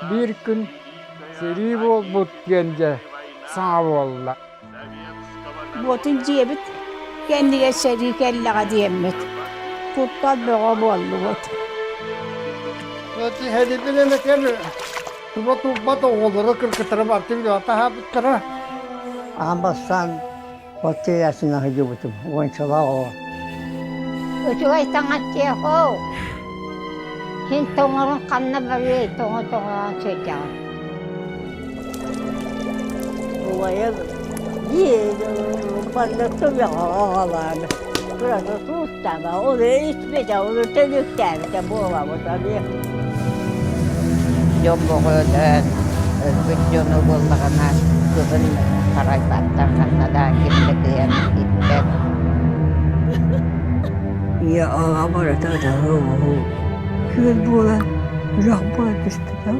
Биир күн сэрии буолбут диэн дьэ саҥа буолла. Буотун дьиэбит кэннигэр сэрии кэллэҕэ диэммит, куттал бөҕө буоллубут. Эһэлибин эмэтэр туба турбат оҕолоро кыргыттара барты билэ таһаабыттара. Аан бастаан Оттуйаасына сылдьыбытым уончалаах оҕо. Үчүгэй таҥас дьиэхоо. Син тоҥорун ханна барыай тоҥо-тоҥоон сылдьаҕын. Убайым биир манна көмөҕө аҕалаан кырата суустаба, ол испитэ, ол төлүктээбитэ буолабыт эмиэ. Дьон бөҕө өлөн, өлбүт дьону буоллаҕына кыһын харайбаттар ханна да ким да кыайан ииппэт. Ийэ аҕа барыта ытаһыы-оҥоһуу күөл буолан, үрэх буолан түспүтэ.